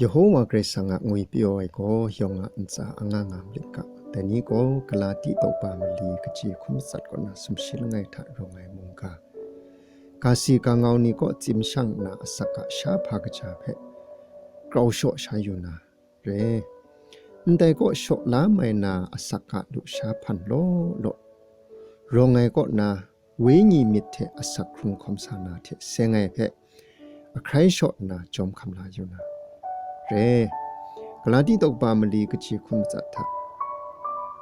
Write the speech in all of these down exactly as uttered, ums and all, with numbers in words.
Yehowa Karai Kasang a ngwipyaw ai gaw yawng a ntsa anga nga malit ga. Dai ni gaw Galati tawkpa mali kaji hkun matsat kaw na sumshi langai hta rawng ai mungga, ga si ga ngau ni kaw tsim shang nna asak a sha hpa kaja hpe grau shaw sha yu na re. Ndai kaw shaw la mai na asak a lusha hpan law law rawng ai kaw na, wenyi myit hte asak hkrung hkawm sa na hte seng ai hpe ahkrai shaw nna jawm hkam la yu na re. Galati tawkpa mali kaji hkun matsat hta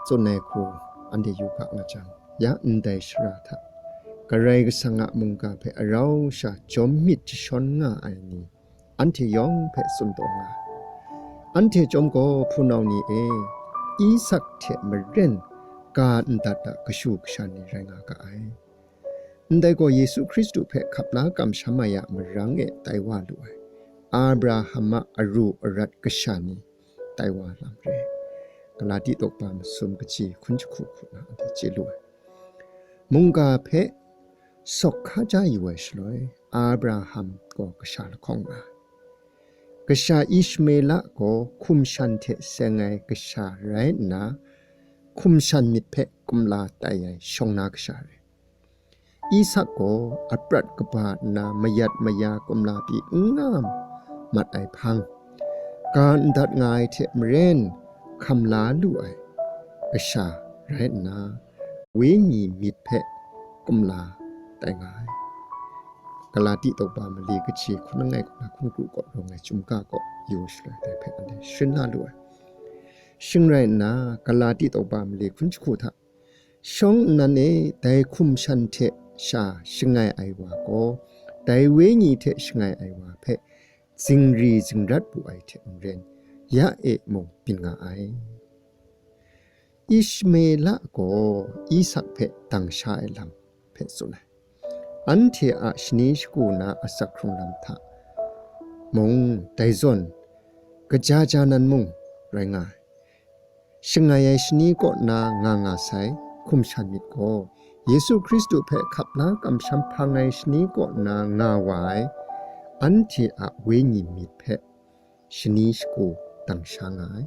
tsun ai hku anhte yu ga nga jang, ya ndai shara hta Karai Kasang a mungga hpe arau sha jawm myit jashawn nga ai ni, anhte yawng hpe tsun taw nga ai. Anhte chyawm gaw, hpunau ni e, Isak hte maren ga ndat a kashu kasha ni rai nga ga ai. Ndai gaw Yesu Hkristu hpe hkap la kamsham ai a marang e tai wa lu ai, Abraham a aru arat kasha ni tai wa lam re. Galati tawkpa masum kaji hkun jahku hku na anhte chye lu ai. Mungga hpe sawk hkaja yu ai shaloi, Abraham gaw kasha lahkawng nga ai. Kasha Ishmaela gaw hkum shan hte seng ai kasha rai nna, hkum shan myit hpe kumla tai ai shawng na kasha re. Isak gaw aprat kaba nna mayat maya kumla pyi n nga mat ai hpang, ga ndat nga ai hte maren hkam la lu ai kasha rai nna, wenyi myit hpe kumla tai nga ai. Galati tawkpa mali kaji hkun langai kaw na hkun kru kaw rawng ai chyum ga kaw yu shaloi dai hpe anhte sharin la lu ai. Shing rai nna, Galati tawkpa mali hkun jahku hta, shawng nnan e dai hkum shan hte sha shangai ai wa gaw, dai wenyi hte shangai ai wa hpe zingri zingrat wu ai hte maren, ya e mung byin nga ai. Ishmaela gaw Isak hpe dang sha ai lam hpe tsun ai. Anhte a shani shagu na asak hkrung lam hta mung dai zawn, kaja ja nan mung rai nga ai. Shangai ai shani kaw na nga nga sai hkum shan myit gaw, Yesu Hkristu hpe hkap la kamsham hpang ai shani kaw na nga wa ai, anhte a wenyi myit hpe shani shagu dang sha nga ai.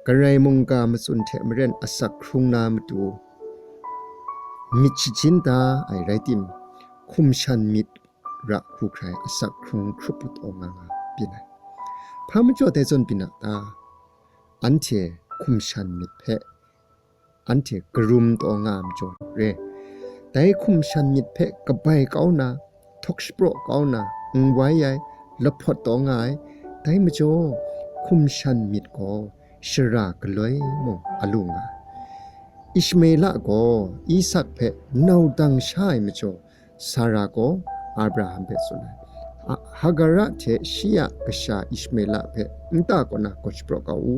Karai mungga matsun hte maren asak hkrung na matu myit shajin da ai rai tim, hkum shan myit ra hku hkrai asak hkrung hkrup taw nga nga byin ai. Hpa majaw dai zawn byin a ta? Anhte hkum shan myit hpe anhte karum taw nga ai majaw re. Dai hkum shan myit hpe kabai kau na, htaw shapraw kau na, n wai ai, lahpawt taw nga ai, dai majaw hkum shan myit gaw shara galoi mung a lu nga ai. Ishmaela gaw Isak hpe nau dang sha ai majaw, Sara gaw Abraham hpe tsun ai, A-, Hagara hte shi a kasha Ishmaela hpe nta kaw na gawt shapraw kau u,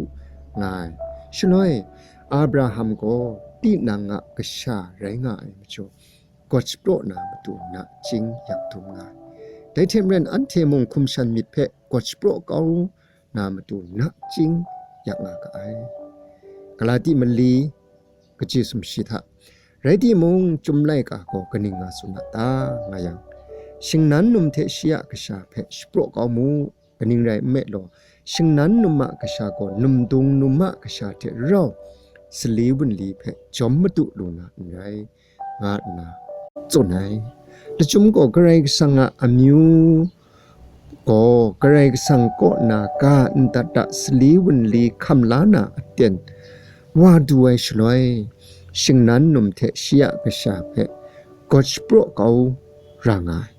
nga ai. Shaloi, Abraham gaw tinang a kasha rai nga ai majaw, gawt shapraw na matu nachying yak dum nga ai. Dai hte maren, anhte mung hkum shan myit hpe gawt shapraw kau na matu nachying yak nga ga ai. Galati mali kaji sumshi hta, rai timung, Chyum laika gaw kaning nga tsun a ta, nga yang, shingnan num hte shi a kasha hpe shapraw kau mu, kaning rai nme law, shingnan num a kasha gaw num dung num a kasha hte rau sali wunli hpe jawm madu lu na n rai, nga nna tsun ai. Lachyum gaw Karai Kasang a amyu gaw Karai Kasang kaw na ga ndat a sali wunli hkam la na aten wa du ai shaloi, shingnan num hte shi a kasha hpe gawt shapraw kau ra nga ai.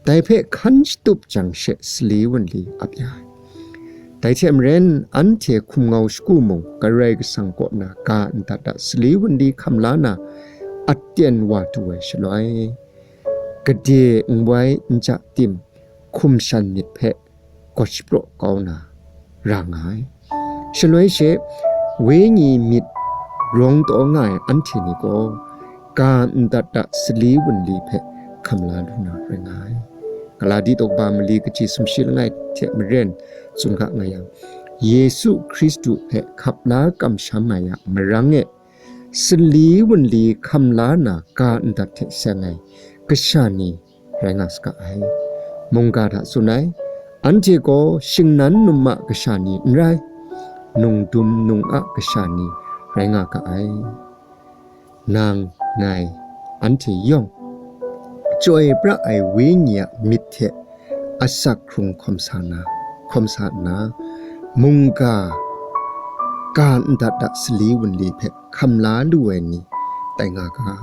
Dai hpe hkan shatup jang she sali wunli ap ya ai. Dai hte maren, anhte hkum ngau shagu mung Karai Kasang kaw na ga ndat a sali wunli hkam la na aten wa du ai shaloi, gade n wai n ja tim, hkum shan myit hpe gawt shapraw kau na ra nga ai. Shaloi she, wenyi myit rawng taw nga ai anhte ni gaw, ga ndat a sali wunli hpe hkam la lu na rai nga ai. Galati tawkpa mali kaji sumshi langai hte maren tsun ga nga yang, Yesu Hkristu hpe hkap la kamsham ai a marang e, sali wunli hkam la na ga ndat hte seng ai kasha ni rai nga saga ai. Mungga hta tsun ai, Anhte gaw shingnan num a kasha ni n rai, nungdum nung a kasha ni rai nga ga ai. Nang, ngai, anhte yawng, chyoi pra ai Wenyi a myit hte asak hkrung hkawm sa na, hkawm sa nna, mungga ga ndat a sali wunli hpe hkam la lu ai ni tai nga ga,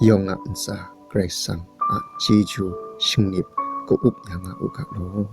yawng a ntsa Karai Kasang a chyeju shingnip ka-up ya nga u ga law.